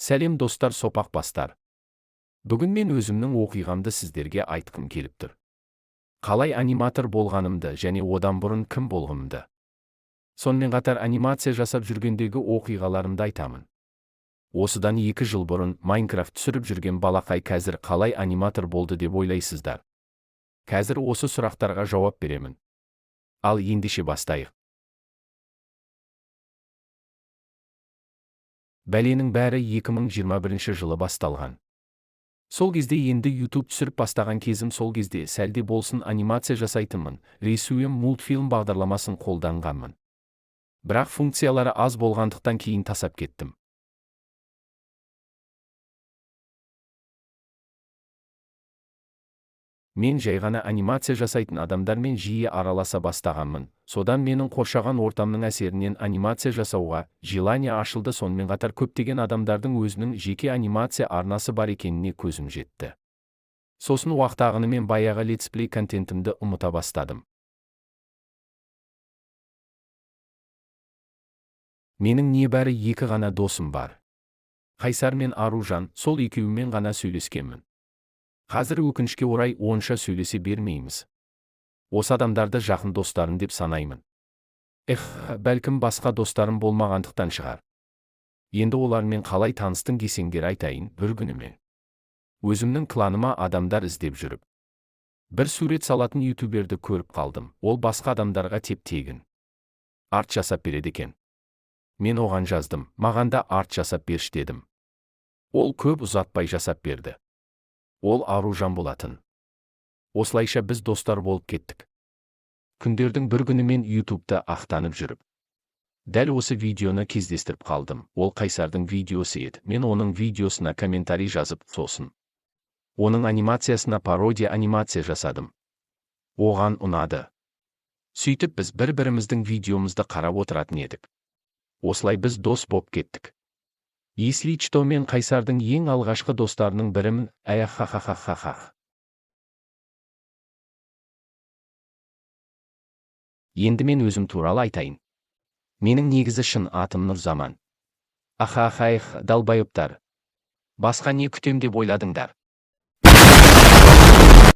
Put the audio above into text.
Сәлем, достар, сопақ бастар! Бүгін мен өзімнің оқиғамды сіздерге айтқым келіп тұр. Қалай аниматор болғанымды және одан бұрын кім болғанымды. Сонымен қатар анимация жасап жүргендегі оқиғаларымды айтамын. Осыдан 2 жыл бұрын Майнкрафт түсіріп жүрген балақай қазір қалай аниматор болды деп ойлайсыздар? Қазір осы сұрақтарға жауап беремін. Ал ендеше бастайық. Бәленің бәрі 2021 жылы басталған. Сол кезде енді YouTube түсіріп бастаған кезім. Сол кезде сәлде болсын анимация жасайтынмын. Resume мультфильм бағдарламасын қолданғанмын. Бірақ функциялары аз болғандықтан кейін тастап кеттім. Мен жай ғана анимация жасайтын адамдармен жиі араласа бастағанмын. Содан менің қоршаған ортамның әсерінен анимация жасауға желание ашылды. Сонымен қатар көптеген адамдардың өзінің жеке анимация арнасы бар екеніне көзім жетті. Сосын уақыт ағынымен баяғы летсплей контентімді ұмыта бастадым. Менің небәрі екі ғана досым бар: Қайсар мен Аружан. Сол екеуімен ғана сөйлескенмін. Қазір, өкінішке орай, онша сөйлесе бермейміз. Осы адамдарды жақын достарым деп санаймын. Эх, бәлкім, басқа достарым болмағандықтан шығар. Енді олармен қалай таныстың десеңдер, айтайын. Бір күні мен өзімнің кланыма адамдар іздеп жүріп, бір сурет салатын ютуберді көріп қалдым. Ол басқа адамдарға теп тегін арт жасап береді екен. Мен оған жаздым, маған да арт жасап берші дедім. Ол көп ұзатпай жасап берді. Ол Аружан болатын. Осылайша біз достар болып кеттік. Күндердің бір күні мен Ютубта ақтанып жүріп, дәл осы видеоны кездестіріп қалдым. Ол Қайсардың видеосы еді. Мен оның видеосына комментарий жазып, сосын оның анимациясына пародия анимация жасадым. Оған ұнады. Сөйтіп біз бір біріміздің видеомызды қарап отыратын едік. Осылай біз дос боп кеттік. Если что, мен Қайсардың ең алғашқы достарының бірімін. Аяхахахахах. Енді мен өзім туралы айтайын. Менің негізі шын атым Нұрзаман. Ахахайх, долбоебтар, басқа не күтем деп ойладыңдар?